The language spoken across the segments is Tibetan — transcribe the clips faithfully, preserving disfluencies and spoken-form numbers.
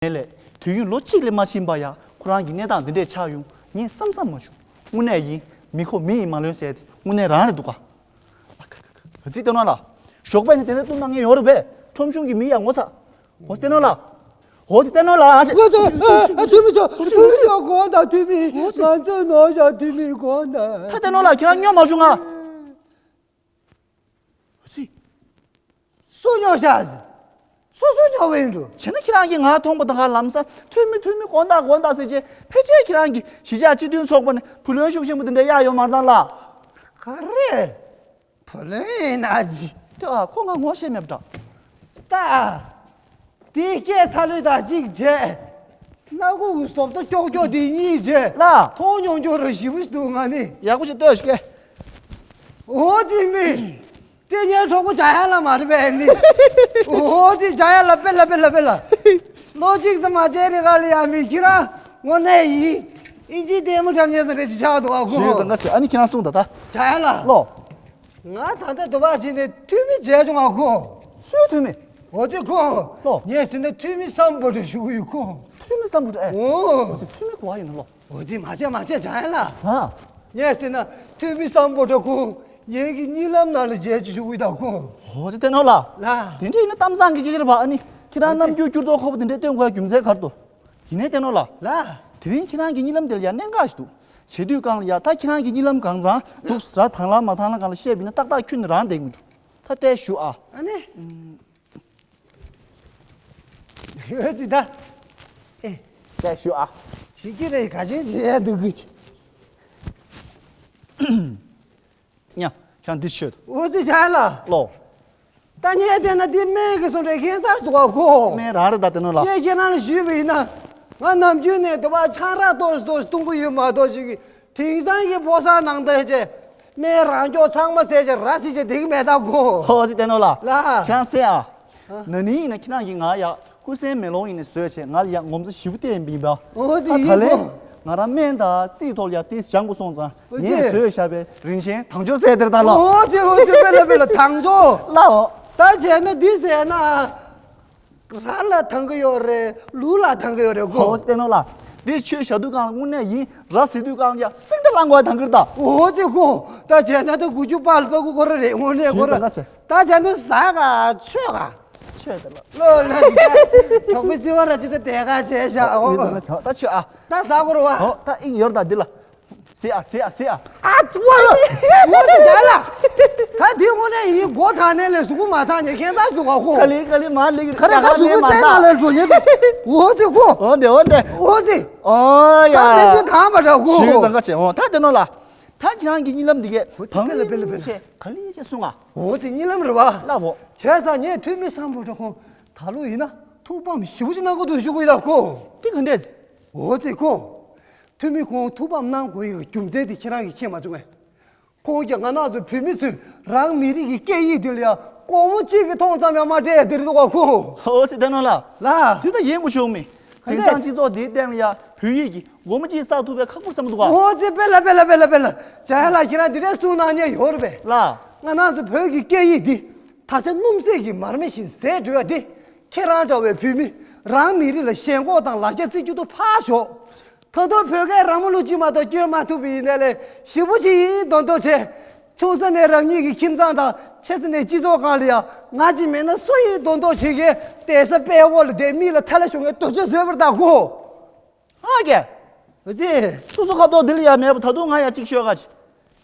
ནས་ལས་དུས་ཡུན་ལོ་གཅིག་ལས་མ་ཕྱིན་པར་ཡང་ཁོ་རང་གི་གནས་སྟངས་འདི་འདྲས་ཆགས་ཡོང་ངས་བསམ་བསམ་མ་བྱུང་། དངོས་གནས་ཡིན། མི་ཁོ་མི་ཡིས་མ་ལོན་ཟེར་དེ་དངོས་གནས་རང་རེད་འདུག་ག། ཨ་ཙི་བསྟན་ནོ་ལགས། ཞོགས་པ་ནས་དེ་འདྲ་བཏུང་གནང་མཁན་ཡོད་རེད་པས། ཁྲོམ་གཞུང་གི་མི་ཡང་ངོ་ཚ། ཨོ་ཙི་བསྟན་ནོ་ལགས། ཨོ་ཙི་བསྟན་ནོ་ལགས། ཨ་ཙི། ཨོ་ཙི། ཨ་ཨ་འཐུས་མི་མཆོག་འཐུས་མི་མཆོག་དགོངས་དག་འཐུས་མི། ང་ཚོ་ནོར་བཞག་འཐུས་མི་དགོངས་དག། ད་བསྟན་ནོ་ལགས། ཁྱེད་རང་སྨྱོ་མ་བྱུང་ང་། ཨོ་ཙི། སུ་སྨྱོ་བཞག་སུ་སུ་སྨྱོ་བ་ཡིན་འགྲོ། བྱས་ན་ཁྱེད་རང་གིས་ང་མཐོང་པ་དང་ག་ལམ་སང་འཐུས་མི་འཐུས་མི་དགོངས་དག་དགོངས་དག་ཟེར་བྱས། ཕལ་ཆེར་ཁྱེད་རང་གིས་གཞིས་ཆགས་སྤྱི་མཐུན་ཚོགས་པ་ནས་བུ་ལོན་ཤུགས་ཆེན་པོ་དེ་འདྲ་གཡར་ཡོད་མ་རེད་ད་ལགས། ག་རེ། བུ་ལོན་ཡིན་ན་ཅི། དེ་ཨ་ཁོ་ང་ངོ་ཤེས་མེད་པ་འདྲ། ད། དེའི་སྐད་ཚ་ལོས་དང་གཅིག་བྱས། སྣ་ཁུག་གི་བཟོ་ལྟ་ཀྱོག་ཀྱོག་དེ་གཉིས་བྱས། ལགས། མཐོང་མྱོང་ཀྱོག་ར་ཞིབ་པོ་ཞིག་འདུག་ང་ནི། ཡག་པོ་ཞིག་ལྟོས་ཤིག་གས། འོ་དེ་མི། དེ་ངའི་གྲོགས་པོ་འཇམ་དབྱངས་ལགས་མ་རེད་པས་ནི། འོ་དེ་འཇམ་དབྱངས་ལགས་དཔེ་ལ་དཔེ་ལ་དཔེ་ལ། ལོ་གཅིག་ཙམ་མ་བྱས་རེ་ག་ལ་ཡ་མི་ཁྱེད་རང་དངོས་གནས་ཡིན། ཨིན་ཇིའི་ལྟད་མོ་འཁྲབ་མཁན་བཟོ་འདྲ་ཅིག་ཆགས་འདུག་ཨ་ཁོ། ཞེས་བཟང་ག་ཞེས། ཨ་ནི་ཁྱེད་རང་གསུངས་ད་ད། འཇམ་དབྱངས་ལགས། ལོ། ང་ད་ལྟ་དུ་བ་ཞིག་ནས་འཐུས་མི་བྱས་བྱུང་ཨ་ཁོ། སུའི་འཐུས་མི། འོ་ཙི་ཁོ། ལོ། ངས་ཟེར་ན་འཐུས་མི་སམ་བྷོ་ཊ་ཞུ་གི་ཡོད་ཁོ། འཐུས་མི་སམ་བྷོ་ཊ་ཨེ། འོ། འོ་ཙི་འཐུས་མི་གོ་བ་ཡིན་ན་ལོ། འོ་ཙི་མ་བྱས་མ་བྱས་འཇམ་དབྱངས་ལགས། ཧ། ངས་ཟེར་ན་འཐུས་མི་སམ་བྷོ་ཊ་ཁོ། ངེད་ཀྱི་གཉིད་ལམ་ནང་ལ་མཇལ་ཅིག་ཞུ་གི་ཡོད་ད་ཁོ། འོ་ཙི་བསྟན་ནོ་ལགས། ལགས། དེ་འདྲ་ཡིན་ན་གཏམ་བཟང་གི་སྐད་ཆ་རེད་པ། ཨ་ནི་ཁྱེད་རང་ནམ་རྒྱུན་འགྱུར་ལྡོག་ཁ་པོ་དེ་འདྲ་སྟོན་དགོས་རྒྱུ་མཚན་ག་རེ་འདུག་ཡིན་ནའི་བསྟན་ནོ་ལགས། ལགས། དེ་རིང་ཁྱེད་རང་གི་གཉིད་ལམ་དེ་ལ་ཡང་གནད་འགག་ཞིག་འདུག་བྱེད་དུས་གང་ལ་ཡ་ད་ཁྱེད་རང་གི་གཉིད་ལམ་གང་ཚང་འདུག་ར་དང་བླངས་མ་དང་བླངས་གང་ལ་བཤད་པ་ཡིན་ན་ཏག་ཏག་ཁྱོན་ནས་རང་བསྡད་ཀྱི་མི་འདུག་ད་ལྟ་ཞུ་ཨ། ཨ་ནི། ཨོ་ཙི་ད། ཨེ། ལྟ་ཞུ་ཨ། བྱེད་ཀྱི་རེད། ག་ཅན་བྱེད་ཡ་འདུག་གི། ཉ། ཁྱེད་རང་འདི་ཤོད། ཨོ་ཙི་འཇམ་དབྱངས་ལགས། ལོ། ད་ངས་བལྟས་ན་འདི་སྨན་གྱི་བཟོ་འདྲ་ཁྱད་མཚར་འདུག་ག་ཁོ། སྨན་རང་རེད་ད་བསྟན་ནོ་ལགས། ངས་ཁྱེད་རང་ལ་ཞུས་པ་ཡིན་ན། ང་ནམ་རྒྱུན་ནས་དུ་བ་ཆང་རག་ཏོག་ཙམ་ཏོག་ཙམ་འཐུང་གི་ཡོད་མ་གཏོགས་ཅིག་གི་དེང་སང་གི་ཕོ་གསར་ནང་ལྟ་བྱས། སྨན་རང་སྐྱོག་ཚང་མ་ཟས་བྱས་ར་བཟི་བྱས་བསྡད་ཀྱི་མེད་ད་ཁོ། ཨོ་ཙི་བསྟན་ནོ་ལགས། ལགས། ཁྱེད་རང་གསན་ཨ། ཨ། ན་ནིང་ཡིན་ན་ཁྱེད་རང་གིས་ང་ཡ་ཀུ་སེན་མེ་ལོང་ཡིན་ནས་བཟོས་བྱས་ང་ལ་ཡ་ངོ་མཚར་ཞེ་པོ་བསྟན་ཡིན་པ་ཡིན་པ། ཨོ་ཙི་ད་ད་ལན་ཡིན་ཁོ། ང་རང་སྨན་དང་རྩིས་ཐོག་ལ་ཡ་ཏོག་ཙམ་སྦྱང་དགོས་སོང་ཙང་། ཨོ་ཙི། ངས་བཟོས་བཞག་པའི་རིན་ཆེན་དང་ཆོས་ཟེར་དེར་ད་ལོ། ཨོ་ཙི་ཨོ་ཙི་དཔེ་ལ་དཔེ་ལ་དང་ཆོས། ལའོ། ད་བྱས་ན་འདི་ཟེར་ན། ར་ལ་དང་གི་ཡོད་རེད། ལུག་ལ་དང་གི་ཡོད་རེད་ཁོ། ཨོ་ཙི་བསྟན་ནོ་ལགས། འདི་ཆོས་བྱ་དུས་གང་ལ་དངོས་གནས་ཡིན། ར་བཟི་དུས་གང་ལ་ཡ་སིང་སྒྲ་ལངས་དགོས་དང་གིར་ད། ཨོ་ཙི་ཁོ། ད་བྱས་ན་ད་དགུ་བཅུ་པ་ལ་པ་གུ་ཁོ་ར་རེད་དངོས་གནས་ཁོ་ར། ཞེས་ཙང་ཆེ། ད་བྱས་ན་ཟ་ག་ཆོས་ག་ཆོས་དེ་ལ། ལོ་ལ་གྲོགས་པོའི་བརྩི་བ་ར་ཅི་ད་དེ་ག་བྱས་ཤག་ཨོ། ད་ཆོས་ཨ། ད་ཟ་གོ་ར་བ། ཨོ་ད་ཨིན་ཡོར་ད་འདི་ལ། ཟེ་ཨ་ཟེ་ཨ་ཟེ་ཨ། ཨ་ཙི་བ་ལ། ངོ་དེ་བྱ་ལ། ད་འདི་དངོས་གནས་ཡིན་སྒོ་ཐང་ནས་ལས་གཟུགས་པོ་མ་ཐང་ནས་ཁྱེད་ད་གཟུགས་ག་ཁོ། ག་ལི་ག་ལི་མ་ལི་ག་རེ་ད་གཟུགས་པོ་བཙན་ན་ལས་འགྲོ་ཉེ་འོ་ཙི་ཁོ། འོ་དེ་འོ་དེ། འོ་ཙི། ཨོ་ཡ། ད་ལས་ཅི་ཐང་མ་འདྲ་ཁོ། ཞིག་ཟང་ག་བྱེད་འོ་ད་དེ་ནོ་ལ། ད་ཁྱེད་རང་གི་གཉིད་ལམ་འདི་གས། འོ་ཙི་བང་པེ་ལ་པེ་ལ་པེ་ལ། ཆེ་ག་ལི་ཆེ་གསུང་ཨ། འོ་ཙི་གཉིད་ལམ་རེད་བ། ལ་བོ། བྱས་ཙང་ངས་འཐུས་མི་སམ་བྷོ་ཊ་ཁོང་ད་ལོ་ཡིན་ན་ཐུགས་ཕམ་ཞེ་པོ་ཅིག་གནང་གི་འདུག་ཞུ་གི་ཡོད་ད་ཁོ། དེ་ག་འདྲས། འོ་ཙི་ཁོ། འཐུས་མི་ཁོང་ཐུགས་ཕམ་གནང་དགོས་ཡག་རྒྱུ་མཚན་དེ་ཁྱེད་རང་གིས་མཁྱེན་མ་བྱུང་ངས། ཁོང་གིས་ང་རང་ཚོ་བོད་མི་ཚོས་རང་མི་རིགས་ཀྱི་སྐད་ཡིག་འདི་ལ་ཡང་སྒོར་མོ་གཅིག་གི་མཐོང་ཙམ་ཡང་མ་སྤྲད་ཡ་འདི་རེད་འདུག་ག་ཁོ། ཨོ་ཙི་བསྟན་ནོ་ལགས། ལགས། དེ་ད་ཡིན་དགོས་བྱུང་མི། ག་དེང་འདྲས། སང་སྤྱི་ཚོགས་འདིའི་སྟེང་ལ་ཡང་བོད་ཡིག་གི་སྒོར་མོ་གཅིག་བསགས་ཐུབ་པའི་ཁག་པོ་བསམ་འདུག་ག། ཨོ་ཙི་པེ་ལ་པེ་ལ་པེ་ལ་པེ་ལ། འཇམ་དབྱངས་ལགས་ཁྱེད་རང་འདི་འདྲས་གསུང་གནང་མཁན་ཡོད་རེད་པས། ལགས། ང་རང་ཚོ་བོད་ཀྱི་སྐད་ཡིག་འདི་ད་ཆ་སྣུམ་ཟད་ཀྱི་མར་མེ་བཞིན་ཟད་འགྲོ་ཡ་འདི་ཁྱེད་རང་འདྲ་བའི་བོད་མི་རང་མི་རིགས་ལ་ཞེན་ཁོག་དང་ལ་རྒྱ་བརྩི་རྒྱུ་དུ་ཕར་ཞོག་ད་དུང་བོད་སྐད་རང་མོས་ལུགས་གཅིག་མ་གཏོགས་སྐྱོན་མ་ཐུབ་པ་ཡིན་ནའི་ལས་ཞེ་པོ་ཅིག་ཡིན་མདོག་མདོག་བྱས། ཆུང་ས་ནས་རང་ཉིད་ཀྱི་ཁྱིམ་ཚང་དང་ཆེ་ས་ནས་སྤྱི་ཚོགས་སྒང་ལ་ཡང་ང་གཅིག་མིན་ན་སུ་ཡིན་མདོག་མདོག་བྱེད་མཁན་བསྡད་ས་དཔེ་འོག་ལ་བསྡད་མི་ལ་ཐ་ལ་ཤོར་མཁན་དུས་ཚོད་བཟོས་པར་བདག་གོ། ཨ་ཀྱེ། འོ་ཙི། སོ་སོ་ཁ་ཐོག་འདི་ལ་ཡང་མེད་པ་ད་དུང་ང་ཡང་གཅིག་ཤོད་ག་ཅི།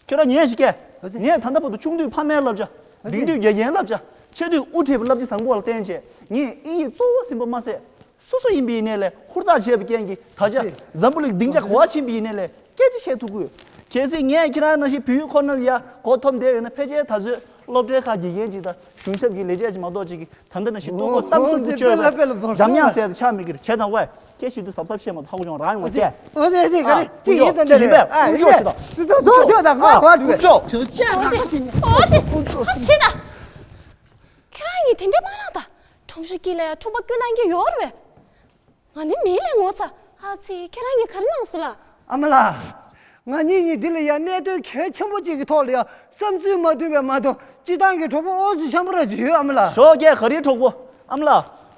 ཁྱོད་རང་ཉན་ཞིག་གས། ཨ་ཙི། ངས་ད་ལྟ་བར་དུ་ཆུང་དུས་ཕ་མའི་བསླབ་བྱ། ཨ་ཙི། འབྲིང་དུས་དགེ་རྒན་བསླབ་བྱ། ཆེ་དུས་དབུ་ཁྲིད་པའི་བསླབ་བྱ་བཟང་པོ་ལ་བརྟེན་བྱས་ངས་དབྱིན་ཡིག་གཙོ་བོ་ཟིན་པ་མ་ཟད། སོ་སོ་ཡིན་པའི་ནས་ལས་ཧུར་ཐག་བྱས་པའི་རྐྱེན་གྱིས་ད་ཆ་ཨ་ཙི། འཛམ་བུ་གླིང་སྡིངས་ཆ་ག་བ་ཕྱིན་པའི་ནས་ལས་སྐད་ཆ་བཤད་ཐུབ་དགོས། གལ་སྲིད་ངས་ཁྱེད་རང་ནང་བཞིན་བོད་ཡིག་ཁོ་ན་ལ་ཡ་མགོ་འཐོམས་བསྡད་ཡོད་ན་ཕལ་ཆེར་ད་ཚོད་སློབ་གྲྭའི་ཁག་དགེ་རྒན་ཅིག་དང་གཞུང་ཞབས་ཀྱི་ལས་བྱེད་ཅིག་མ་གཏོགས་ཅིག་གིས། ད་འདི་ན་ཞིག་ལྟོ་གོས་གཏམ་གསུམ་དུ་བཅོས་པའི་འཇམ་དབྱངས་ཟེར་དེ་ཆགས་མི་འགྱུར་བྱས་ཙང་བས་སྐད་ཞིག་ཏུ་གཟབ་གཟབ་བཤད་མ་ཐག་ཆོད་རང་ཡོང་བ་བྱས། ཨོ་ཙི་ཨོ་ཙི་ག་རེ་ཅི་ཡིན་ད་འདི་རེད། ཨ་ཡིན་ཅོག་ཞིག་དང་ཙི་ཙི་ཙོག་ཙོག་དང་ང་གོ་འགྲོ། ཅོག་ཅོག་ཅོག་ཅོག་ཨོ་ཙི་ཨོ་ཙི་ཨོ་ཙི་ད། ཁྱེད་རང་གཉིས་དེ་འདྲའི་མ་ལགས་ད། ཁྲོམ་གཞུང་དཀྱིལ་ལ་ཡང་འཁྲུག་པ་བསྐྱུར་གནང་གི་ཡོད་རེད་པས། ང་ནི་མི་ལས་ངོ་ཚ། ཨ་ཙི་ཁྱེད་རང་གཉིས་ག་རེ་གནང་སོང་ལ། ཨ་མ་ལགས། ང་གཉིས་གཉིས་འདི་ལ་ཡང་གནད་དོན་གལ་ཆེན་པོ་གཅིག་གི་ཐོག་ལ་ཡང་བསམ་ཚུལ་མ་མཐུན་པའི་མ་གཏོགས་སྤྱི་བཏང་གི་གྲོགས་པོ་ཨོ་ཙི་འཆམ་པོ་ར་ཅིག་ཡོད་ཨ་མ་ལགས། ཞོགས་ཀས་ག་རེའི་གྲོགས་པོ། ཨ་མ་ལགས།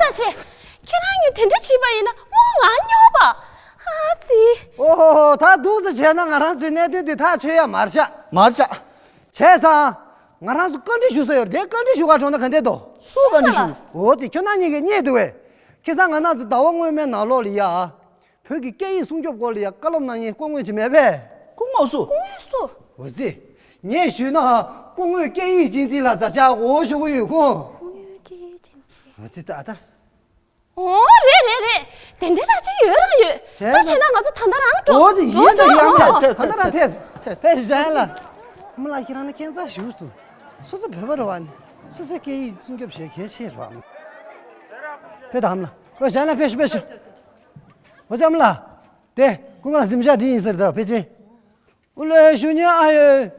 ད་བྱས། ཁྱེད་རང་གིས་དེ་འདྲ་བྱས་པ་ཡིན་ན་དངུལ་ང་ཉོ་བ། ཨ་ཙི། ཨོ་ཧོ་ཧོ། ད་འདུག་ཙམ་བྱས་ན་ང་རང་ཚོའི་གནད་དོན་འདི་ཐག་ཆོད་ཡ་མ་རེད་ཤག་མ་རེད་ཤག་བྱས་ཙང་། ང་རང་ཚོ་བཀའ་འདྲི་ཞུ་ས་ཡོད་རེད། དེ་བཀའ་འདྲི་ཞུ་གར་འགྲོ་ན་ག་འདྲ་འདུག་སུ་བཀའ་འདྲི་ཞུ། འོ་ཙི། ཁྱོད་རྣམ་གཉིས་ཀྱིས་རྙེད་འདུག་བས། ཁ་སང་ང་རང་ཚོ་ཟླ་བ་སྔོན་མའི་ནང་ལོགས་ལ་ཡ། བོད་ཀྱི་སྐད་ཡིག་སྲུང་སྐྱོབ་སྐོར་ལ་ཡ་བཀའ་སློབ་གནང་མཁན་སྐུ་ངོ་ཅིག་མེད་པས། སྐུ་ངོ་སུ། སྐུ་ངོ་སུ། འོ་ཙི། ངས་ཞུས་ན་སྐུ་ངོས་སྐད་ཡིག་གཅེས་འཛིན་ལ་ཛ་ཆག་འོ་ཞུ་གི་ཡོད་ཁོ། སྐུ་ངོས་སྐད་ཡིག་གཅེས་འཛིན། འོ་ཙི། ད་ད། ཨོ་རེད་རེད་རེད། དེ་འདྲའི་ར་ཅིག་ཡོད་རང་ཡོད། བྱས་ད་བྱས་ན་ང་ཚོ་ད་ལྟ་རང་འགྲོ། འོ་ཙི། འགྲོ་ཡིན་ད་འགྲོ་ཡང་འགྲོ། ད་ད་ད་ཕེབས་ཕེབས་ཕེབས་གཞན་ལ། ཨ་མ་ལགས་ཁྱེད་རང་ནི་ཁྱད་མཚར་ཞིག་འདུག་སོ་སོ་བོད་པ་རེད་བ་ནི། སོ་སོའི་སྐད་ཡིག་སྲུང་སྐྱོབ་བྱེད་གལ་ཆེ་རེད་བ། ཕེབས་ད་ཨ་མ་ལགས། ཨོ་གཞན་ལ་ཕེབས་ཤོག་ཕེབས་ཤོག་འོ་ཙི། ཨ་མ་ལགས། དེ་སྐུ་ངོ་ལགས་གཟིམ་ཤག་འདི་ཡིན་ཟེར་ད་ཕལ་ཆེར། ཨུ་ལེ་ཞུ་ཉན་ཨ་ཡོད།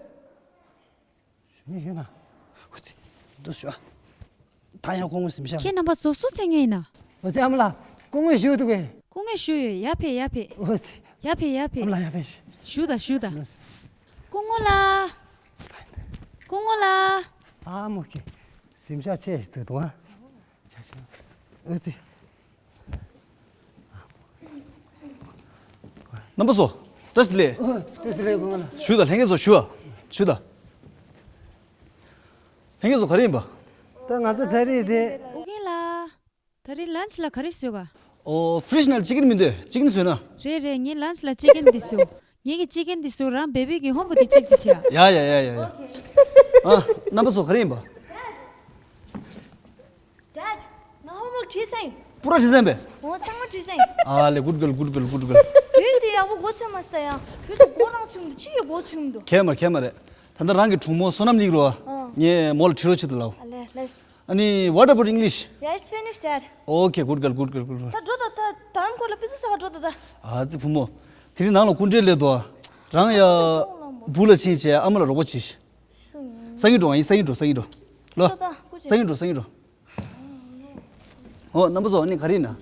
ཞུ་ཉན་ཡོད་ན། ཨུ་ཙི། འདུག་ཞུ། ད་ཡང་སྐུ་ངོ་གཟིམ་ཤག་ཁྱེད་རྣམ་པ་ཚོ་སུ་མཚན་ངན་ཡིན་ན། འོ་ཙི། ཨ་མ་ལགས། སྐུ་ངོ་བཞུགས་འདུག་གས། སྐུ་ངོ་བཞུགས་ཡོད། ཡར་ཕེབས་ཡར་ཕེབས། འོ་ཙི། ཡར་ཕེབས་ཡར་ཕེབས། ཨ་མ་ལགས་ཡར་ཕེབས་ཤིག་བཞུགས་དང་བཞུགས་དང་། སྐུ་ངོ་ལགས། སྐུ་ངོ་ལགས། ཨ་མོ་ཁྱེད། གཟིམ་ཤག་ཆེ་ཞིག་འདུག་དང་། ཨོ་ཙི། རྣམ་པ་ཚོ། བཀྲ་ཤིས་བདེ་ལེགས། ཨོ། བཀྲ་ཤིས་བདེ་ལེགས། སྐུ་ངོ་ལགས། བཞུགས་དང་། ལྷན་རྒྱས་ཚོ་བཞུགས་ཨ། བཞུགས་དང་། ལྷན་རྒྱས་ཚོ་ག་རེ་ཡིན་པ། ད་ང་ཚོ་ད་རེས་དེ། ཨོ་རྒན་ལགས། ད་རེས་ལན་ཆི་ལ་ག་རེ་བཟོས་ག་ཨོ། ཧྥི་རིཇ་ནང་ལ་ཅི་ཀན་མི་འདུག་ཅི་ཀན་བཟོས་ན། རེད་རེད། ངས་ལན་ཆི་ལ་ཅི་ཀན་འདི་བཟོས། ངེད་ཀྱི་ཅི་ཀན་འདི་བཟོས། རང་བེ་བི་གི་ཧོམ་བོ་འདི་ཅེག་ཅིག་བྱས། ཡ་ཡ་ཡ་ཡ་ཡ། ཨ། རྣམ་པ་ཚོ་ག་རེ་ཡིན་པ། Dad, ང་ཧོམ་ཝོག་བྲིས་ཚར་ཡིན། པུ་ར་བྲིས་ཚར་ཡིན་པས། འོ། ཚང་མ་བྲིས་ཚར་ཡིན། ཨ་ལེ། good girl, good girl, good girl། དུས་དེ་ཡག་པོ་མགོ་ཚོས་མ་སྟ་ཡང་། བུ་ཚོ་མགོ་རང་ཚོས་མི་འདུག་ཅི་ཡོད་མགོ་ཚོས་མི་འདུག་ཁྱད་མ་རེད། ཁྱད་མ་རེད། ད་ལྟ་རང་གི་གྲོགས་མོ་བསོད་ནམས་སླེབས་རོགས། ཨ། ངས་མོ་ལ་དྲི་རོགས་བྱེད་དུ་ལབ། ཨ་ལེ། ལེས། ཨ་ནི། What about English? Yeah, it's finished, Dad. Okay, good girl, good girl, good girl། ད་འགྲོ་ད། ད་དྷ་རམ་ཀོར་ལ་པི་ཛ་ཟ་བར་འགྲོ་ད། ད། ཨ་ཙི་བུ་མོ། དེ་རིང་ནང་ལ་སྐུ་མགྲོན་སླེབས་འདུག་རང་ཡ། སྦུག་ལ་ཕྱིན་བྱས་ཨ་མ་ལ་རོགས་པ་བྱེད། སང་ཉིན་འགྲོ། ཨ་ཡིན། སང་ཉིན་འགྲོ། སང་ཉིན་འགྲོ། ལོ། སང་ཉིན་འགྲོ། སང་ཉིན་འགྲོ། ཨོ། རྣམ་པ་ཚོ། ཨ་ནི་ག་རེ་ཡིན་ན། ཨ།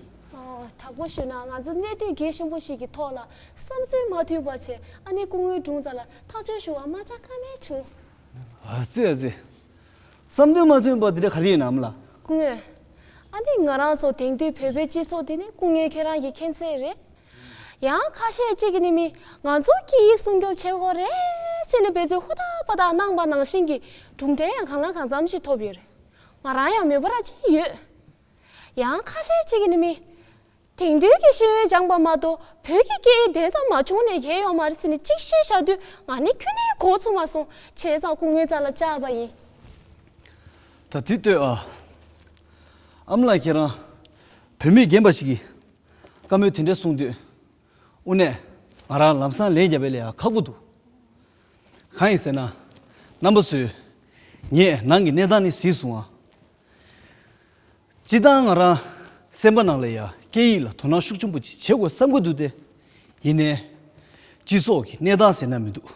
དྲང་པོ་ཞུས་ན་ང་ཚོ་གནད་དོན་གལ་ཆེན་པོ་ཞིག་གི་ཐོག་ལ་བསམ་ཚུལ་མ་མཐུན་པ་བྱས། ཨ་ནི་སྐུ་ངོའི་དྲུང་རྩ་ལ་ཐག་གཅོད་ཞུ་བ་མ་བྱ་ཀ་མེད་བྱུང་། ཨ་ཙི་ཨ་ཙི། བསམ་ཚུལ་མ་མཐུན་པ་དེ་འདྲ་ག་རེ་ཡིན་ནམ་ལ། སྐུ་ངོ། ཨ་ནི་ང་རང་ཚོ་དེང་དུས་བོད་པའི་སྤྱི་ཚོགས་འདི་ནི་སྐུ་ངོ་ཁྱེད་རང་གིས་མཁྱེན་གསལ་རེད། ཡང་ཁ་ཤས་ཅིག་གིས་ནི་མི་ང་ཚོ་སྐད་ཡིག་སྲུང་སྐྱོབ་བྱེད་དགོས་རེད་ཟེར་ནས་འབད་བརྩོན་ཧུར་ཐག་པ་ཐག་གནང་པ་ནང་བཞིན་གྱི་གྲུབ་འབྲས་ཡང་གང་ལ་གང་འཚམ་ཞིག་ཐོབ་ཡོད་རེད། ང་རང་ཡང་མོས་པ་ར་ཅིག་ཡོད། ཡང་ཁ་ཤས་ཅིག་གིས་ནི་མི། དེང་དུས་ཀྱི་ཤེས་ཡོན་སྦྱངས་པ་མ་གཏོགས་བོད་ཀྱི་སྐད་ཡིག་དེ་ཙམ་མ་བྱུང་ནས་ཡལ་ཡོད་མ་རེད་ཟེར་ནས་གཅིག་བཤད་བཞག་དུས། ང་ནི་ཁྱོན་ནས་མགོ་ཚོས་མ་སོང་། བྱས་ཙང་སྐུ་ངོའི་རྩ་ལ་བཅར་བ་ཡིན། ད་དེ་ལྟོས་ཨ། ཨ་མ་ལགས་ཁྱེད་རང་བུད་མེད་རྒན་པ་ཞིག་གིས་བཀའ་མོལ་དེ་འདྲ་གསུངས་དུས། དངོས་གནས་ང་རང་ལམ་སང་ལན་རྒྱབ་པ་ལ་ཡང་ཁག་པོ་འདུག་གང་ཡིན་ཟེར་ན། རྣམ་པ་ཚོས་ངས་ནང་གི་གནས་སྟངས་ནི་གཟིགས་སོང་ཨ། སྤྱིར་བཏང་ང་རང་སེམས་པ་ནང་ལ་ཡ་སྐད་ཡིག་ལ་དོ་སྣང་ཤུགས་ཆེན་པོ་ཅིག་བྱེད་དགོས་བསམ་གྱི་འདུག་སྟེ། ཡིན་ནའི་སྤྱི་ཚོགས་ཀྱི་གནས་སྟངས་ཟེར་ན་མི་འདུག་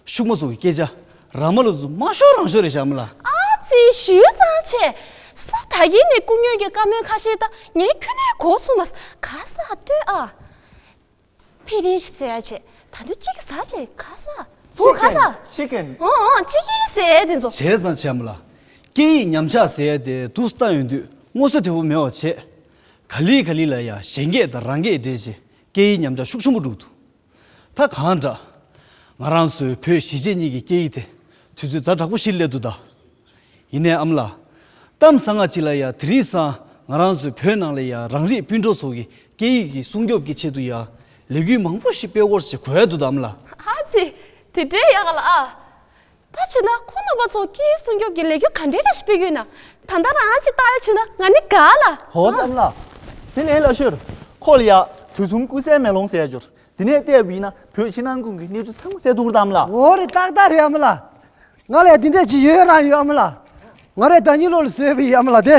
ཤུགས་མ་ཚོགས་ཀྱི་སྐད་ཆ་ར་མ་ལ་ཚོ་མ་ཤོར་རང་ཤོར་རེད་ཤག་ཨ་མ་ལགས། ཨ་ཙི་ཞུས་ཙང་བྱས། ས་ད་གིན་ནས་སྐུ་ངོ་གི་བཀའ་མོལ་ཁ་ཤས་ད་ངས་ཁྱོན་ནས་མགོ་ཚོས་མ་སོང་། ག་ས་ལྟོས་ཨ། ཕེ་རིན་ཞིག་ཟེར་ཡ་བྱས། ད་དུང་གཅིག་ཟ་བྱས། ག་ས། བུ་ག་ས། Chicken, chicken. ཨོ་ཨོ་ཅི་ཀིན་ཟེར་ཡ་དེ་ཚོ། བྱས་ཙང་བྱས་ཨ་མ་ལགས། སྐད་ཡིག་ཉམས་ཆག་ཟེར་ཡ་དེ་དུས་སུ་བཏང་ཡོང་དུས་མངོན་གསལ་དོད་པོ་མེད་པ་བྱས། ག་ལེ་ག་ལེ་ལ་ཡ་གཞན་སྐད་དང་རང་སྐད་འདྲེས་བྱས་སྐད་ཡིག་ཉམས་ཆག་ཤུགས་ཆེན་པོ་འགྲོ་གི་འདུག་ད་གང་འདྲ། ང་རང་ཚོའི་བོད་གཞིས་བྱེས་གཉིས་ཀྱི་སྐད་ཡིག་དེ་དུས་ཚོད་ཛ་དྲག་པོ་ཞིག་སླེབས་འདུག་ད། ཡིན་ནའི་ཨ་མ་ལགས། གཏམ་བཟང་ང་ཅིག་ལ་ཡ་དེ་རིང་སང་ང་རང་ཚོའི་བོད་ནང་ལ་ཡ་རང་རིགས་སྤུན་གྲོགས་ཚོ་གི་སྐད་ཡིག་གི་སྲུང་སྐྱོབ་ཀྱི་ཆེད་དུ་ཡ་ལས་འགུལ་མང་པོ་ཞིག་སྤེལ་སྐོར་ཞིག་གོ་ཡ་འདུག་ད་ཨ་མ་ལགས། ཨ་ཙི། དེ་འདྲའི་ཡག་ག་ལ་ཨ། ད་བྱས་ན་ཁོང་རྣམ་པ་ཚོ་སྐད་ཡིག་སྲུང་སྐྱོབ་ཀྱི་ལས་འགུལ་ག་འདྲའི་ར་ཞིག་སྤེལ་གྱི་ཡོད་ན། ད་ལྟ་རང་ཅིག་བལྟ་ཡ་བྱུང་ན་ང་ནི་དགའ་ལ། ཧོ་ཙམ་ལ། དེ་ལས་ལ་ཤོར། ཁོ་ལ་ཡ་དུས་གསུམ་ཀུན་གསལ་མེ་ལོང་ཟེར་ཡ་འབྱོར། དེ་ནས་བལྟས་པ་ཡིན་ན་བོད་ཕྱི་ནང་ཀུན་གྱི་གནས་ཚུལ་ཚང་མ་གསལ་ཐུབ་ཀྱི་རེད་ཨ་མ་ལགས། འོ་རེད་ཏག་ཏག་རེད་ཨ་མ་ལགས། ང་ལ་ཡ་དེ་འདྲས་ཅིག་ཡོད་རང་ཡོད་ཨ་མ་ལགས། ང་རས་ཟླ་ཉིན་ལོ་ལ་བཟོས་པ་ཡིན་ཨ་མ་ལགས་དེ།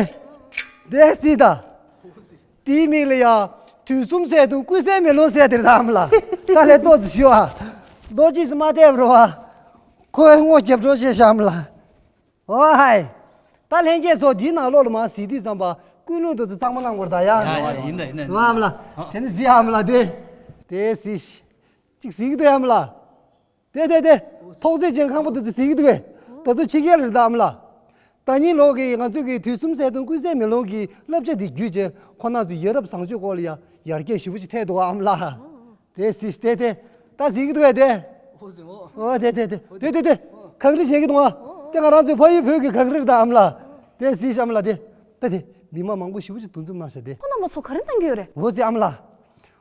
དེ་སྲིད་ད། དེའི་མིང་ལ་ཡ། དུས་གསུམ་གསལ་སྟོང་ཀུན་གསལ་མེ་ལོང་ཟེར་དེ་རེད་ད་ཨ་མ་ལགས། ད་ལས་ཏོག་ཙི་ཞུ་ཨ། ལོ་གཅིག་སུ་མ་བལྟས་པ་རེད་བ། ཁོས་སྔོ་རྒྱབ་འགྲོ་བྱས་ཤག་ཨ་མ་ལགས། ཨོ་ཧའི། ད་ལྷན་རྒྱས་ཚོ་འདིའི་ནང་ལོགས་ལ་མར་གཟིགས་དུས་ཙམ་པ་ཀུན་སློང་དེ་ཚོ་གཙང་མ་གནང་དགོས་རེད་ད་ཡ། ཡ་ཡ་ཡིན་ད་ཡིན་ད་ཡིན་ད། ཨ་མ་ལགས། བྱས་ན་གཟིགས་ཨ་མ་ལགས་དེ། དེ་གཟིགས། གཅིག་གཟིགས་ཀྱི་འདུག་ཨ་མ་ལགས། དེ་དེ་དེ། ཐོག་བརྩེགས་ཅན་ཁང་པ་དེ་ཚོ་གཟིགས་ཀྱི་འདུག་གས། དེ་ཚོ་ཕྱི་རྒྱལ་རེད་ད་ཨ་མ་ལགས། ཟླ་ཉིན་ལོ་གི་ང་ཚོ་གི་དུས་གསུམ་གསལ་སྟོང་ཀུན་གསལ་མེ་ལོང་གི་བསླབ་བྱ་དེ་བརྒྱུད་བྱས་ཁོ་ན་ཚོ་ཡ་རབས་བཟང་སྤྱོད་སྐོར་ལ་ཡ་ཡར་རྒྱས་ཞེ་པོ་ཅིག་ཐེབས་འདུག་ཨ་མ་ལགས། དེ་སྲིད་དེ་དེ། ད་གཟིགས་ཀྱི་འདུག་གས་དེ། ཨོ་དེ་དེ་དེ་དེ་དེ་དེ། གངས་རི་བྱེད་ཀྱི་འདུག་ཨ། དེ་ང་རང་ཚོའི་ཕ་ཡུལ་བོད་ཀྱི་གངས་རི་རེད་ད་ཨ་མ་ལགས། དེ་སྲིད་ཨ་མ་ལགས་དེ། ད་དེ། མི་མང་མང་པོ་ཞེ་པོ་ཅིག་འདུ་འཛོམས་གནང་ཤག་དེ། ཁོང་རྣམ་པ་ཚོ་ག་རེ་གནང་གི་ཡོད་རེད། འོ་ཙི་ཨ་མ་ལགས།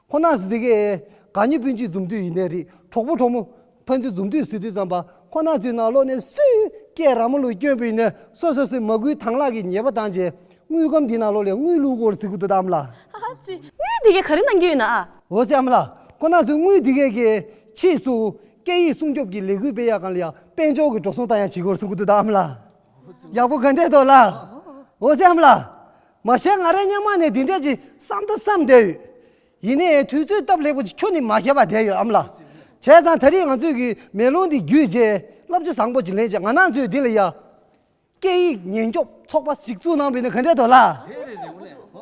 ཁོ་ན་ཚོ་དེ་གས་ག་ཉི་སྤུན་མཆེད་འཛོམས་དུས་ཡིན་ནའི་རེད། གྲོགས་པོ་གྲོགས་མོ་ཕན་ཚུན་འཛོམས་དུས་ཟེར་དུས་ཙམ་པ་ཁོ་ན་ཚོའི་ནང་ལོགས་ནས་སུས་སྐད་ར་མ་ལུག་སྐྱོན་པ་ཡིན་ནའི་སོ་སོ་སོའི་མ་བསྐུལ་དང་བླངས་ཀྱི་ཉེས་པ་བཏང་བྱས་དངུལ་སྒམ་དེའི་ནང་ལོགས་ལ་དངུལ་བླུག་དགོས་རེད་ཟེར་གི་འདུག་ད་ཨ་མ་ལགས། ཨ་ཙི། དངུལ་དེ་གས་ག་རེ་གནང་གི་ཡོད་ན་ཨ། འོ་ཙི་ཨ་མ་ལགས། ཁོ་ན་ཚོས་དངུལ་དེ་གས་ཀྱི་ཕྱིས་སུ་སྐད་ཡིག་སྲུང་སྐྱོབ་ཀྱི་ལས་འགུལ་སྤེལ་ཡག་སྒང་ལ་ཡང་དཔལ་འབྱོར་གྱི་འགྲོ་སོང་བཏང་ཡག་བྱེད་དགོས་རེད་ཟེར་གི་འདུག་ད་ཨ་མ་ལགས། ཡག་པོ་ག་འདྲས་འདུག་ལགས། འོ་ཙི་ཨ་མ་ལགས། མ་གཞི་ང་རང་སྔོན་མ་ནས་འདི་འདྲས་ཅིག་བསམ་ད་བསམ་བསྡད་ཡོད། ཡིན་ནའི་དུས་ཚོད་སྟབས་ལེགས་པོ་ཅིག་ཁྱོན་ནས་མ་ཁེལ་བ་བསྡད་ཡོད་ཨ་མ་ལགས། བྱས་ཙང་ད་རེས་ང་ཚོས་ཀྱི་མེ་ལོང་འདི་བརྒྱུད་རྗེས་བསླབ་བྱ་བཟང་པོ་ཅིག་ལེན་རྗེས་ང་རང་ཚོས་འདི་ལ་ཡ། སྐད་ཡིག་ཉན་སྐྱོབ་ཚོགས་པ་ཞིག་བཙུགས་གནང་བ་ཡིན་ན་ག་འདྲས་འདུག་ལགས།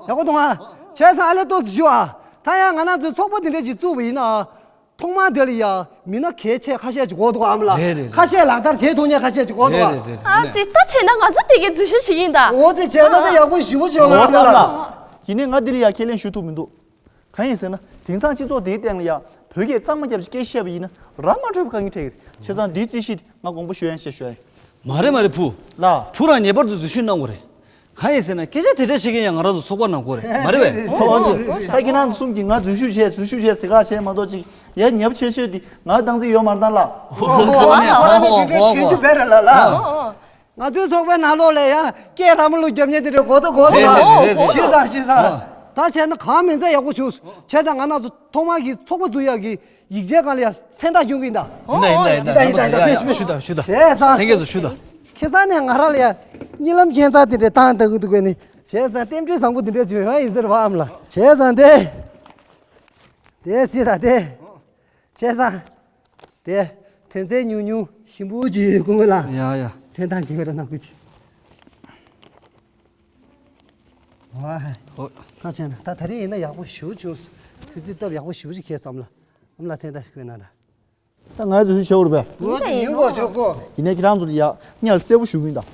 ཡག་པོ་འདུག་ཨ། བྱས་ཙང་ཨ་ལས་ཏོག་ཙམ་ཞུ་ཨ། ད་ཡང་ང་རང་ཚོས་ཚོགས་པ་འདི་འདྲས་ཅིག་བཙུགས་པ་ཡིན་ན། ཐོག་མར་དེ་ལ་ཡ་མི་སྣ་གལ་ཆེ་ཁ་ཤས་ཅིག་དགོས་འདུག་ཨ་མ་ལགས། རེད་རེད་རེད། ཁ་ཤས་ལག་བསྟར་བྱེད་ཐུབ་མཁན་ཁ་ཤས་ཅིག་དགོས་འདུག་ཨ། རེད་རེད་རེད། ཨ་ཙི་ད་བྱས་ན་ང་ཚོ་དེ་གའི་འཛུལ་ཞུགས་ཞིག་ཡིན་ད། འོ་ཙི་བྱས་ན་ད་ཡག་པོ་ཞེ་པོ་བྱུང་ཨ་མ་ལགས། ཡིན་ནའི་ང་འདི་ལ་ཡ་ཁས་ལེན་ཞུ་ཐུབ་མི་འདུག་གང་ཡིན་ཟེར་ན་དེང་སང་སྤྱི་ཚོགས་འདིའི་སྟེང་ལ་ཡ་བོད་སྐད་གཙང་མ་རྒྱབ་ཅིག་སྐད་བཤད་པ་ཡིན་ན་ར་མ་འཕྲོད་པ་དཀའ་ངལ་འཕྲད་ཀྱི་རེད། བྱས་ཙང་འདིའི་རྩིས་གཞི་དེ་ང་དགོངས་པ་ཞུ་ཡ་ཡིན་ཞེས་ཞུ་ཡ་ཡིན། མ་རེད་མ་རེད་བུ། ལགས། བུ་རང་ངེས་པར་དུ་འཛུལ་ཞུགས་གནང་དགོས་རེད། གང་ཡིན་ཟེར་ན་སྐད་ཆ་དེ་འདྲ་བཤད་མཁན་ཡང་ང་རང་ཚོ་ཚོགས་པ་ནང་དགོས་རེད་མ་རེད་པས། ཧོ་ཧོ་ཧོ། ད་ཁྱེད་རང་ཚོ་གསུམ་གྱིས་ང་འཛུལ་ཞུགས་བྱས་འཛུལ་ཞུགས་བྱས་ཟེར་ཁ་བྱས་མ་གཏོགས་ཅིག་ཡ་ཉེ་པོ་ཆེ་ཤོས་དེ་ང་བཏང་རྩིས་ཡོད་མ་རེད་ད་ལགས། ཧོ་ཧོ་ཧོ་ཧོ་ཧོ། ང་ཚོའི་ཚོགས་པའི་ནང་ལོགས་ལ་ཡང་སྐད་ར་མ་ལུག་རྒྱབ་མཁན་དེ་འདྲ་གོ་ཐོག་གོ་ཐོག་རེད་རེད་རེད་རེད། ཤེས་ས་ཤེས་ས། ཨ། ད་བྱས་ན་གང་མིན་ཚད་ཡག་པོ་བྱུང་། བྱས་ཙང་ང་རང་ཚོ་ཐོག་མར་གྱི་ཚོགས་པ་འཛུགས་ཡག་གི་ཡིག་ཆའི་སྒང་ལ་ཡང་མཚན་རྟགས་སྐྱོན་གྱི་ཡིན་ད། ཡིན་ད་ཡིན་ད་ཡིན་ད་ཡིན་ད་ཡིན་ད་ཡིན་ད། ཞུ་ད་ཞུ་ད། བྱས་ཙང་ལྷན་རྒྱས་ཚོ་ཞུ་ད། ཁ་སང་ནས་ང་རང་ལ་ཡང་གཉིད་ལམ་ཁྱད་མཚར་དེ་འདྲ་བཏང་བཏང་གི་འདུག་གས་ནི། བྱས་ཙང་རྟེན་འབྲེལ་བཟང་པོ་དེ་འདྲ་བྱུང་ཡོང་ཡིན་ཟེར་བ་ཨ་མ་ལགས། བྱས་ཙང་དེ། དེ་སྲིད་ད་དེ། བྱས་ཙང་། དེ། དོན་ཚན་ཉུང་ཉུང་ཞིམ་པོ་ཅིག་ཡོད་སྐུ་ངོ་ལགས། ཡ་ཡ། མཚན་རྟགས་འཇལ་བར་གནང་དགོས་ཅིག་ཝའི། ཧོ། ད་བྱས་ན་ད་ད་རེས་ཡིན་ན་ཡག་པོ་ཞེ་པོ་བྱུང་། དུས་ཚོད་སྟབས་ཡག་པོ་ཞེ་པོ་ཞིག་ཁེལ་བསམ་ལ། ཨ་མ་ལགས་མཚན་རྟགས་ཞིག་བཀོད་གནང་དང་། ད་ང་ཚོ་ཞུ་བ་རེད་པས། འོ་དེ་ཡིན་གོ་ཆོག་གོ། ཡིན་ནའི་ཁྱེད་རང་ཚོ་ལ་ཡ་གཉེར་གསལ་པོ་ཞུ་གི་ཡིན་ད།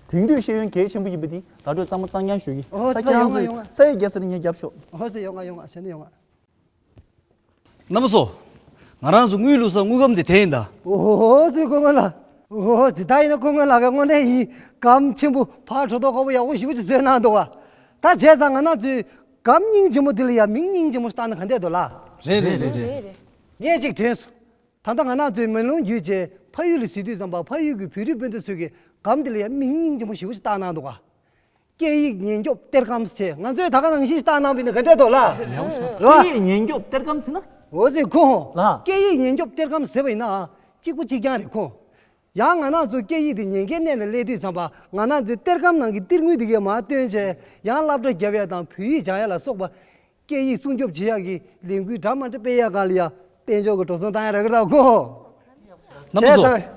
དེང་དུས་ཤེས་ཡོན་གལ་ཆེན་པོ་ཡིན་པ་འདི་བརྡ་སྤྲོད་གཙང་མ་གཙང་རྐྱང་ཞུ་གི། ཨོ་ད་ཁྱེད་རང་ཚོས་ས་ཡིག་བརྒྱབ་ཚར་ནས་ངས་རྒྱབ་ཤོག་ཨོ་ཙི་ཡོང་ང་ཡོང་ང་བྱས་ན་ཡོང་ང་། རྣམ་པ་ཚོ། ང་རང་ཚོ་དངུལ་བླུག་ས་དངུལ་སྒམ་དེ་དེ་ཡིན་ད། ཨོ་ཙི་སྐུ་ངོ་ལགས། ཨོ་ཙི་ད་ཡིན་ན་སྐུ་ངོ་ལགས་ཀྱིས་དངོས་གནས་ཡིན་སྒམ་ཆེན་པོ་ཕར་དྲོ་ཐོག་ཁོག་པོ་ཡག་པོ་ཞེ་པོ་ཅིག་བཟོས་གནང་འདུག་བ། ད་བྱས་ཙང་ང་རང་ཚོའི་ སྒམ་སྙིང་རྗེ་མོ་འདི་ལ་ཡང་མིང་སྙིང་རྗེ་མོ་ཞིག་བཏགས་ན་ག་འདྲས་འདུག་ལགས། རེད་རེད་རེད་རེད། རེད་རེད། ངས་ཅིག་དྲན་སོང་། ད་ལྟ་ང་རང་ཚོའི་མེ་ལོང་བརྒྱུད་བྱས་ཕ་ཡུལ་ལ་གཟིགས་དུས་ཙམ་པ་ཕ་ཡུལ་གྱི་བོད་རིགས་སྤུན་ཟླ་ཚོས་ཀྱི་སྒམ་འདི་ལ་ཡང་མིང་སྙིང་རྗེ་མོ་ཞེ་པོ་ཞིག་བཏགས་གནང་འདུག་ག། སྐད་ཡིག་ཉེན་སྐྱོབ་གཏེར་སྒམ་ཟེར་བྱས། ང་ཚོས་ད་ག་ནང་བཞིན་ཞིག་བཏགས་གནང་བ་ཡིན་ན་ག་འདྲས་འདུག་ལགས། ཡག་པོ་ཞིག་རེད་བ། སྐད་ཡིག་ཉེན་སྐྱོབ་གཏེར་སྒམ་ཟེར་ན། འོ་ཟེར་ཁོ། ལགས། སྐད་ཡིག་ཉེན་སྐྱོབ་གཏེར་སྒམ་ཟེར་བ་ཡིན་ན་གཅིག་པ་གཅིག་རྐྱང་རེད་ཁོ། ཡང་ང་རང་ཚོ་སྐད་ཡིག་དེ་ཉེན་ཁའི་གནས་ལ་སླེབས་དུས་ཙམ་པ་ང་རང་ཚོའི་གཏེར་སྒམ་ནང་གི་གཏེར་དངུལ་དེ་གས་མར་བཏོན་བྱས་ཡང་སློབ་གྲྭ་རྒྱབ་ཡ་དང་བོད་ཡིག་སྦྱང་ཡ་ལ་སོགས་པ། སྐད་ཡིག་སྲུང་སྐྱོབ་བྱེད་ཡག་གི་ལས་འགུལ་འདྲ་མི་འདྲ་སྤེལ་ཡག་སྒང་ལ་ཡ་དཔལ་འབྱོར་གྱི་འགྲོ་སོང་བཏང་ཡ་རག་གི་རེད་ཁོ། རྣམ་པ་ཚོ། བྱས་ཙང་།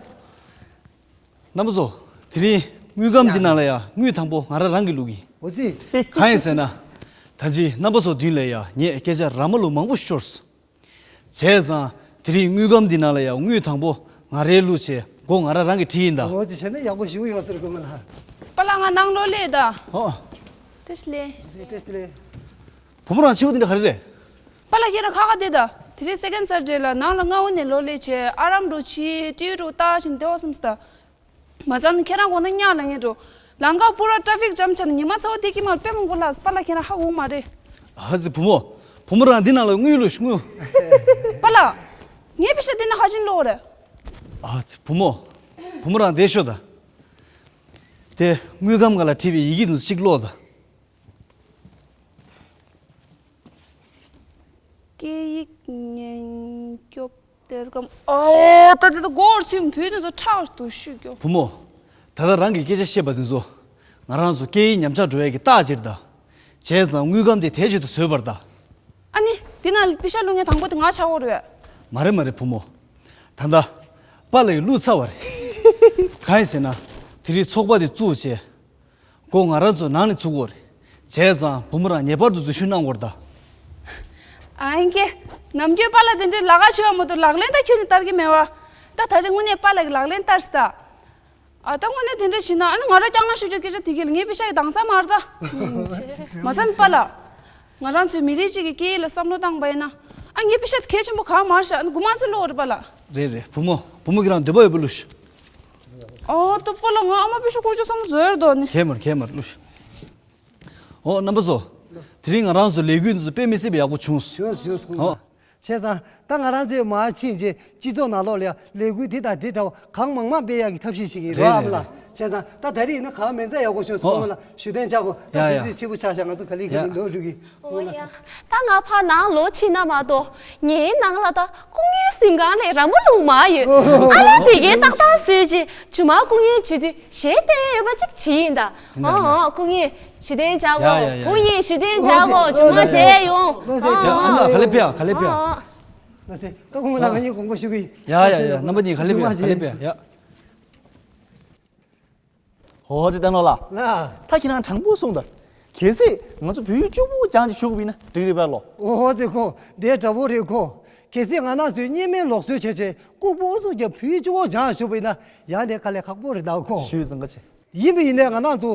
རྣམ་པ་ཚོ། དེ་རིང་དངུལ་སྒམ་འདི་ནང་ལ་ཡ་དངུལ་དང་པོ་ང་རང་རང་གིས་བླུགས་ཀྱི། འོ་ཙི། གང་ཡིན་ཟེར་ན། ད་ཅི་རྣམ་པ་ཚོ་མདུན་ལ་ཡ་ངས་སྐད་ཆ་ར་མ་ལུག་མང་པོ་ཤོར་སོང་། བྱས་ཙང་དེ་རིང་དངུལ་སྒམ་འདི་ནང་ལ་ཡ་དངུལ་དང་པོ་ང་རང་བླུགས་བྱས་སྒོ་ང་རང་རང་གིས་བྲིས་ཡིན་ད། འོ་ཙི། བྱས་ན་ཡག་པོ་ཞེ་པོ་ཡོད་ཟེར་གོ་མ་ལ། པཱ་ལགས་ང་ནང་ལོགས་སླེབས་ད། ཨོ། བཀྲ་ཤིས་བདེ་ལེགས། བཀྲ་ཤིས་བདེ་ལེགས། བུ་མོ་རང་ཕྱི་པོ་འདི་འདྲ་ག་རེ་རེད། པཱ་ལགས་ཁྱེད་རང་ཁ་ཁ་བསྡད་ད། དེ་རིང་སེ་ཀན་སེ་ཊར་ཌེ་ལ་ནང་ལ་སྔ་བོ་ནས་ལོག་སླེབས་བྱས་ཨ་རམ་འགྲོ་ཕྱི་ཏིའུ་འགྲོ་ལྟ་བཞིན་བསྡད་པ་བསམ་སོང་ད། མ་ཚད་ཁྱེད་རང་དགོངས་ན་གཉའ་ལ་ངས་འགྲོ། ལམ་ཁ་པུ་ར་ཊ་ཕིག་ཇམ་ཆགས་ནས་ཉི་མ་ཚ་བོ་བསྡད་ཀྱི་མ་རེད། དཔེ་མང་པོ་ལགས། པཱ་ལགས་ཁྱེད་རང་ཧ་གོ་མ་རེད། ཨ་ཙི་བུ་མོ། བུ་མོ་རང་འདི་ནང་ལ་དངུལ་བླུགས་ཤིག་དངུལ། པཱ་ལགས། ངའི་པེ་ཤ་འདི་ནང་ག་བྱས་ནས་བླུགས་པ་རེད། ཨ་ཙི་བུ་མོ། བུ་མོ་རང་བསྡད་ཤོག་ད། དེ་དངུལ་སྒམ་སྒང་ལ་བྲིས་པའི་ཡི་གེ་དེ་ཚོ་གཅིག་ཀློག་ད། སྐད་ཡིག་ཉེན་སྐྱོབ་གཏེར་སྒམ། ཨོ། ད་དེ་ད་སྒོར་ཚུན་བུད་དེ་ཚོ་ཁྲག་ཏུ་ཤུ་སྐྱོ། བུ་མོ། ད་ལྟ་རང་གིས་སྐད་ཆ་བཤད་པ་དེ་ཚོ། ང་རང་ཚོ་སྐད་ཡིག་ཉམས་ཆག་འགྲོ་ཡས་ཀྱི་རྟགས་ཅིག་རེད་ད། བྱས་ཙང་དངུལ་སྒམ་དེ་དེ་བྱེད་དུ་བཟོས་པ་རེད་ད། ཨ་ནི། དེ་ན་པེ་ཤ་བླུགས་མཁན་དང་པོ་དེ་ང་ཆགས་ཡོད་རེད། མ་རེད་མ་རེད་བུ་མོ། ད་ལྟ། པཱ་ལགས་ཀྱིས་བླུགས་ཚར་བ་རེད། གང་ཡིན་ཟེར་ན། དེ་རིང་ཚོགས་པ་དེ་བཙུགས་བྱས། སྒོ་ང་རང་ཚོ་ནང་ནས་ཚུགས་ཀྱི་ཡོད་རེད། བྱས་ཙང་བུ་མོ་རང་ངེས་པར་དུ་འཛུལ་ཞུགས་གནང་དགོས་རེད་ད། ཨ་ཨིན་ཀེ། ནམ་རྒྱུན་པཱ་ལགས་དེ་འདྲའི་ལ་ཁ་ཆེ་བ་མ་གཏོགས་ལག་ལེན་ད་ཁྱོན་ནས་བསྟར་གྱི་མེད་པ། ད་ད་རེས་དངོས་གནས་པཱ་ལགས་ཀྱིས་ལག་ལེན་བསྟར་སྲིད་ད། ཨ་ད་དངོས་གནས་དེ་འདྲ་བྱས་ན་ཨ་ནི་ང་རང་སྐྱག་ནག་ཤོར་རྒྱུ་སྐད་ཆ་དེ་གས་ལ་ངའི་པེ་ཤ་ཡི་དྭངས་གསལ་མ་རེད་ད། མ་ཚད་པཱ་ལགས། ང་རང་ཚོའི་མི་རིགས་གཅིག་གི་སྐད་ཡིག་ལ་བསམ་བློ་བཏང་པ་ཡིན་ན། ཨ་ངའི་པེ་ཤ་དེ་གལ་ཆེན་པོ་གང་མ་རེད་ཤག་ཨ་ནི་དགོས་མ་ཚད་བླུགས་པ་རེད་པཱ་ལགས། རེད་རེད་བུ་མོ། བུ་མོ་ཁྱེད་རང་འདོད་པ་ཡོད་པ་བླུགས་ཤོག་ཨོ་ད་པཱ་ལགས་ང་ཨ་མ་པེ་ཤ་བསྐུར་རྒྱུ་བསམ་བློ་འཛོལ་འདུག་ནི། གས་མ་རེད་གས་མ་རེད་བླུགས་ཤོག་ཨོ་རྣམ་པ་ཚོ། དེ་རིང་ང་རང་ཚོ་ལས་འགུལ་འདི་ཚོ་དཔེ་མི་སྲིད་པའི་ཡག་པོ་བྱུང་སོང་། བྱུང་སོང་བྱུང་སོང་། ཨོ། བྱས་ཙང་ད་ང་རང་ཚོས་མར་ཕྱིན་རྗེས་སྤྱི་ཚོགས་ནང་ལོགས་ལ་ཡང་ལས་འགུལ་དེ་དང་དེ་འདྲ་བ་གང་མང་མང་སྤེལ་ཡག་གི་ཐབས་ཤེས་ཤིག་ཡིན་རེད་རེད་བ་ལ། རེད། བྱས་ཙང་ད་ད་རེས་ཡིན་ན་གང་མིན་ཚད་ཡག་པོ་བྱུང་སོང་ཨོ། ལ་ཞུ་དོན་བྱ་དགོས་ད། ཡ་དེ་ཡ། ཚོས་ཕྱི་པོ་ཆགས་ཤག་ང་ཚོ་ག་ལེ་ག་ལེ་ཡ། ལོག་འགྲོ་གི། ཨོ་ཡ། ད་ང་ཕར་ནང་ལོག་ཕྱིན་ན་མ་གཏོགས་ངའི་ནང་ལ་ད་སྐུ་ངལ་གཟིམ་ཁང་ནས་ར་མ་ལུག་མར་ཡོད། ཨ་ལ་དེ་གའི་ཏག་ཏག་བཟོས་རྗེས་རྗེས་མ་སྐུ་ངལ་བྱེད་དུས་གཞས་བཏོན་ཡོད་པ་ཅིག་བྱས་ཡིན་ད། ཨོ་ཨོ་སྐུ་ངལ། ཞུ་དོན་བྱ་གོ་ཡ་ཡ་ཡ། བུ་ཡིན་ཞུ་དོན་བྱ་གོ་རྗེས་མ་མཇལ་ཡོང་། ཨ་ཨ་ཨ་ག་ལེ་ཕེ་ཡ་ག་ལེ་ཕེ་ཡ། ཨ་ཨ། ལགས་སེ། ད་ཁོང་ལ་ང་གཉིས་དགོངས་པ་ཞུ་གི་ཡིན། ཡ་ཡ་ཡ་རྣམ་པ་གཉིས་ག་ལེ་ཕེ་ཡ་ག་ལེ་ཕེ་ཡ་ཡ། ཧོ་ཙི་བསྟན་ལོ་ལགས། ལགས། ད་ཁྱེད་རང་དྲང་པོ་གསུངས་དང་། གལ་སྲིད་ང་ཚོ་བོད་ཡིག་གཅིག་པོ་སྦྱངས་ཅིག་ཞུགས་པ་ཡིན་ན་འགྲིག་རེད་པས་ལོ། ཧོ་ཙི་ཁོ། དེ་དྲང་པོ་རེད་ཁོ། གལ་སྲིད་ང་རང་ཚོས་བརྙན་མའི་ལུགས་སྲོལ་བྱས་བྱས་ལྐུགས་པ་ཨུ་ཚུགས་ཀྱང་བོད་ཡིག་གཅིག་པོ་སྦྱངས་ཞུགས་པ་ཡིན་ན་ཡང་དེ་དཀའ་ལས་ཁག་པོ་རེད་ད་ཁོ། ཞུས་ཙང་ཀ་ཆེ། ཡིན་པ་ཡིན་ནའི་ང་རང་ཚོ།